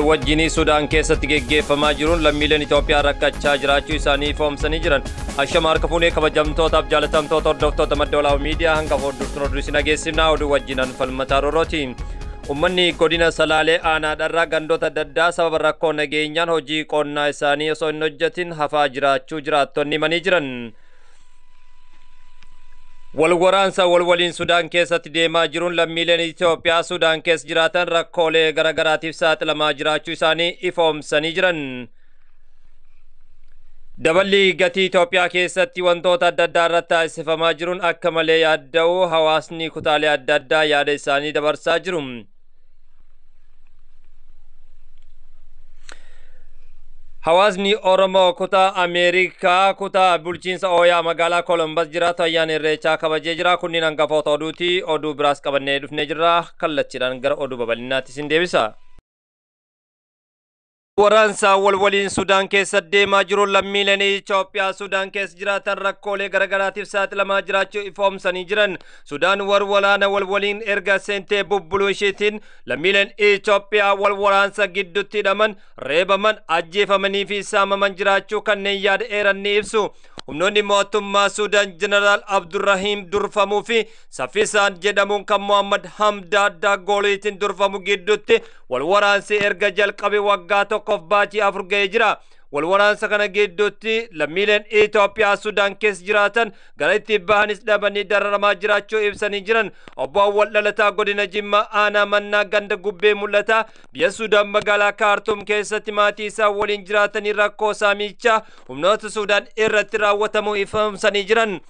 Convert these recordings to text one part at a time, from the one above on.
Wajjinii Sudaan keessatti geggeeffamaa jiruun lammiileen Itoophiyaa rakkachaa jiraachuu isaanii ifoomsanii jiran. Ashama harka fuunee kabajamtootaaf jaalatamtoota hordoftoota Madda Walaabuu Miidiyaa hanga hordoftuun oduu isin dhageessifnaa oduu wajjinan Falmataa Rorooti. Uummanni godina Salaalee aanaa Dharraa gandoota adda addaa sababa rakkoo nageenyaan hojii qonnaa isaanii osoo hin hojjetin hafaa jiraachuu jiraattonni himanii jiran. Walwaraansa walwaliin Sudaan keessatti deemaa jiruun lammiileen Itoophiyaa Sudaan keessa jiraatan rakkoolee garaagaraatiif saaxilamaa jiraachuu isaanii ifoomsanii jiran. Daballi gatii Itoophiyaa keessatti wantoota adda addaa irratti taasifamaa jiruun akka malee yaadda'uu hawaasni kutaalee adda addaa yaada isaanii dabarsaa jiru. Hawaasni Oromoo kutaa Ameerikaa kutaa bulchiinsa Ooyaa magaalaa Kolombas jiraatu ayyaana Irreechaa kabajee jira. Kunniin hangafoota oduuti. Oduu biraas qabannee dhufnee jirra. Kallattiidhaan gara oduu babal'inaatti isin deebisa. Waraansa walwaliin Sudaan keessa deemaa jiru lammiileen Itoophiyaa Sudaan keessa jiraatan rakkoolee garaagaraatiif saaxilamaa jiraachuu ifoomsanii jiran. Sudaan waraana walwaliin erga seentee bubbuluu isheetiin lammiileen Itoophiyaa walwaraansa gidduutti hidhaman, reebaman, ajjeefamanii fi saamaman jiraachuu kanneen yaada eeran ni ibsu. Humnoonni mootummaa Sudaan Jeneraal Abdurrahiim durfamuu fi Saffisaan jedhamuun kan Muhammad Hamdaa Daggooliitiin durfamu gidduutti walwaraansi erga jalqabe waggaa tokkoof baatii 4 ga'ee jira. Walwaraansa kana gidduutti lammiileen Itoophiyaa Sudaan keessa jiraatan gara itti bahanis dhabanii dararamaa jiraachuu ibsanii jiran. Obbo Awwal Dhalataa godina Jimmaa aanaa Mannaa ganda Gubbee mul'ata. Biyya Sudaan magaalaa Kaartuum keessatti maatii isaa waliin jiraatanii rakkoo saamichaa humnoota Sudaan irratti raawwatamuu ifoomsanii jiran.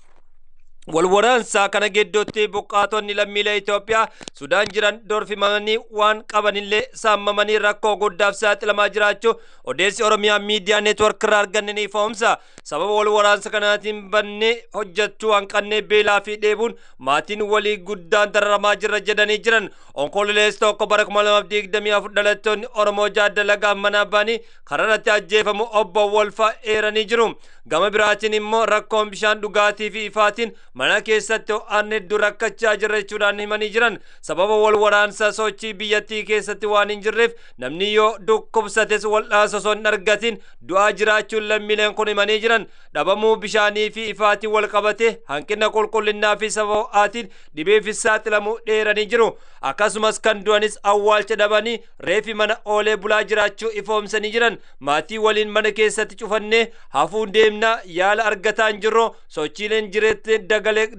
Walwaraansa kana gidduutti buqqaatonni lammiilee Itoophiyaa Sudaan jiran dorfimanii waan qabanillee saamamanii rakkoo guddaaf saaxilamaa jiraachuu odeessi Oromiyaa Miidiyaa Neetwork irraa arganne ni ifoomsa. Sababa walwaraansa kanaatiin bannee hojjechuu hanqannee beelaa fi dheebuun maatiin walii guddaan dararamaa jirra jedhanii jiran. Onkololeessa 1 bara 2024 dhalattoonni Oromoo dalagaa manaa ba'anii karaa irratti ajjeefamu obbo Wolfaa eeranii jiru. Gama biraatiin immoo rakkoon bishaan dhugaatii fi ifaatiin mana keessatti ho'aan hedduu rakkachaa jirra jechuudhaan himanii jiran. Sababa wal waraansa sochii biyyattii keessatti waan hin jirreef namni yoo dhukkubsates wal'aansa osoo hin argatin du'aa jiraachuun lammiileen kun himanii jiran. Dhabamuu bishaanii fi ifaatiin wal qabate hanqina qulqullinnaa fi sababa ho'aatiin dhibeef saaxilamuu dheeranii jiru. Akkasumas kan du'anis awwaalcha dhabanii reefi mana oolee bulaa jiraachuu ifoomsanii jiran. Maatii waliin mana keessatti cufannee hafuun deemnaa yaala argataa hin jirru sochiileen jireetti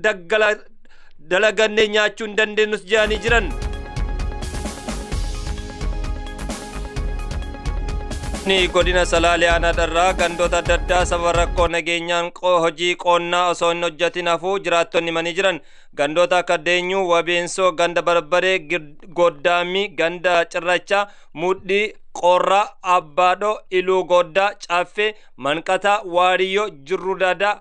daggala dalagannee nyaachuu hin dandeenyus jedhanii jiran. Godina Salaalee aanaa Dharraa gandoota adda addaa sababa rakkoo nageenyaan hojii qonnaa osoo hin hojjetin hafuu jiraattonni himanii jiran. Gandoota akka Deenyuu, Wabeensoo, ganda Barbaree, Goddaamii, ganda Cirrachaa, Mudhii, Qorraa, Abbaadhoo, Iluu Goddaa, Caffee, Manqataa, Waariyyoo, Jirruu Daadaa,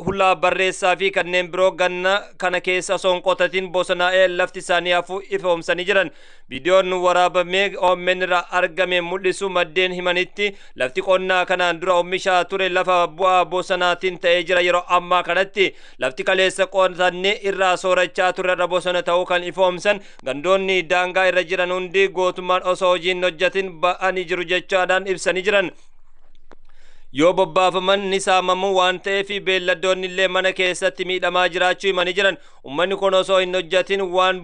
Hulaa Barreessaa fi kanneen biroo ganna kana keessa osoo hin qotatin bosonaa'ee lafti isaanii hafuu ifoomsanii jiran. Viidiyoon waraabamee OMN irraa argame mul'isu maddeen himanitti lafti qonnaa kanaan dura oomishaa ture lafa bu'aa bosonaatiin ta'ee jira. Yeroo ammaa kanatti lafti kaleessa qotannee irraa soorachaa ture irra bosona ta'uu kan ifoomsan gandoonni daangaa irra jiran hundi gootummaan osoo hojii hin hojjetin ba'anii jiru jechaadhaan ibsanii jiran. Yoo bobbaafaman ni saamamu waan ta'eef beelladdoonni illee mana keessatti miidhamaa jiraachuu himanii jiran. Uummanni kun osoo hin hojjetin waan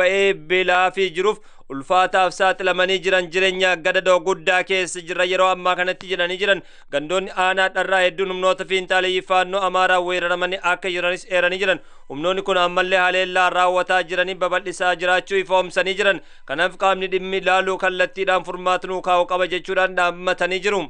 ba'ee beelaa fi jiruuf ulfaataaf saaxilamanii jiran jireenya gadadoo guddaa keessa jira yeroo ammaa kanatti jedhanii jiran. Gandoonni aanaa Dharraa hedduun humnoota fiinxaaleeyyii faannoo Amaaraa weeraramanii akka jiranis eeranii jiran. Humnoonni kun ammallee haleellaa raawwataa jiranii babal'isaa jiraachuu ifoomsanii jiran. Kanaaf qaamni dhimmi ilaaluu kallattiidhaan furmaata nuu kaa'uu qaba jechuudhaan dhaammatanii jiru.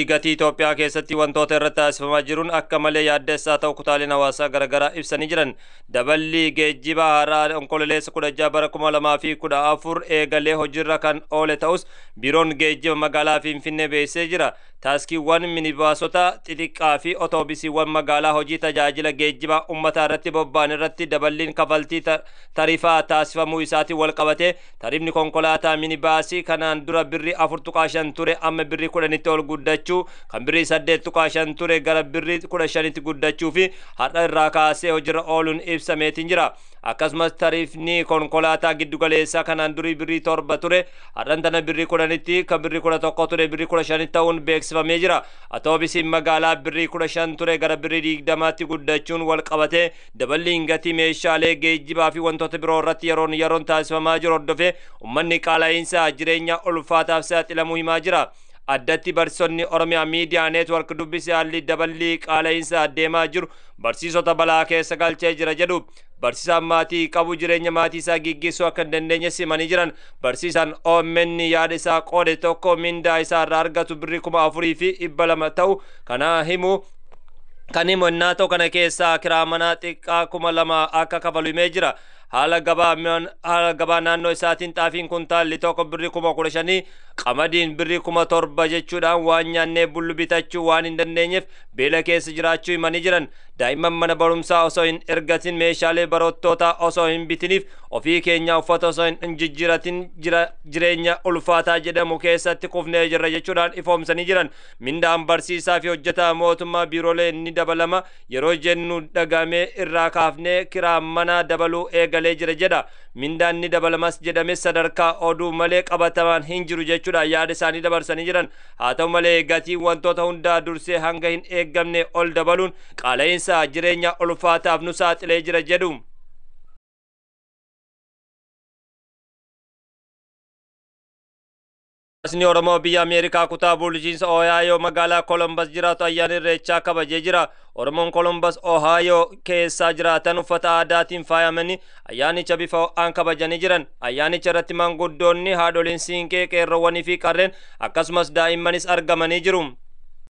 Gatii Itoophiyaa keessatti wantoota irratti taasifamaa jiruun akka malee yaaddessaa ta'u kutaaleen hawaasaa garaagaraa ibsanii jiran. Daballi geejjiba haaraa Onkololeessa 16 bara 2014 eegalee hojiirra kan oole ta'us biiroon geejjiba magaalaa Finfinnee beeksisee jira. Taaskiiwwan minibaasota xixiqqaa fi otoobisiiwwan magaalaa hojii tajaajila geejjibaa uummataa irratti bobba'an irratti daballiin kafaltii tarifaa taasifamuu isaatiin wal qabate tarifni konkolaataa minibaasii kanaan dura birrii 4.5 ture amma birrii 10tti ol guddachuu, kan birrii 8.5 ture gara birrii 15tti guddachuu fi har'a irraa kaasee hojiirra ooluun ibsameetiin jira. Akkasumas tariifni konkolaataa giddugaleessaa kanaan durii birrii 7 ture har'an tana birrii 10tti, kan birrii 11 ture birrii 15tti ta'uun beeksifamee jira. Atoobisiin magaalaa birrii 15 ture gara birrii 20tti guddachuun wal qabatee daballiin gatii meeshaalee geejjibaa fi wantoota biroo irratti yeroon yeroon taasifamaa jiru hordofee uummanni qaala'iinsa jireenya ulfaataaf saaxilamuu himaa jira. Addatti barsiisonni Oromiyaa Miidiyaa Neetwork dubbise haalli daballii qaala'iinsa deemaa jiru barsiisota balaa keessa galchee jira jedhu. Barsiisaan maatii qabu jireenya maatii isaa geggeessuu akka hin dandeenye simanii jiran. Barsiisaan OMN yaada isaa qoode tokko mindaa isaa irraa argatu birrii 4,200 ta'u kana himu kan himu innaa ta'u, kana keessaa kiraa manaa xiqqaa 2,000 akka kafalu himee jira. Haala gabaa naannoo isaatiin xaafiin kuntaalli tokko birrii 15,000, qamadiin birrii 7,000 jechuudhaan waan nyaannee bullu bitachuu waan hin dandeenyeef beela keessa jiraachuu himanii jiran. Daa'imman mana barumsaa osoo hin ergatin, meeshaalee barattootaa osoo hin bitiniif, ofii keenya uffata osoo hin jijjiiratin jireenya ulfaataa jedhamu keessatti kufnee jirra jechuudhaan ifoomsanii jiran. Mindaan barsiisaa fi hojjetaa mootummaa biiroolee ni dabalama yeroo jennu dhagamee irraa kaafnee kiraa manaa dabaluu eegalee jira jedha. Mindaan ni dabalamas jedhame sadarkaa oduu malee qabatamaan hin jiru jechuudha yaada isaanii dabarsanii jiran. Haa ta'u malee gatiin wantoota hundaa dursee hanga hin eeggamne ol dabaluun qaala'iinsa jireenya ulfaataaf nu saaxilee jira jedhu. Hawaasni Oromoo biyya Ameerikaa kutaa bulchiinsa Ohaayoo magaalaa Kolombas jiraatu ayyaana Irreechaa kabajee jira. Oromoon Kolombas Ohaayoo keessa jiraatan uffata aadaatiin faayamanii ayyaanicha bifa ho'aan kabajanii jiran. Ayyaanicha irratti maanguddoonni, haadholiin siinqee, qeerroowwanii fi qarreen akkasumas daa'immanis argamanii jiru.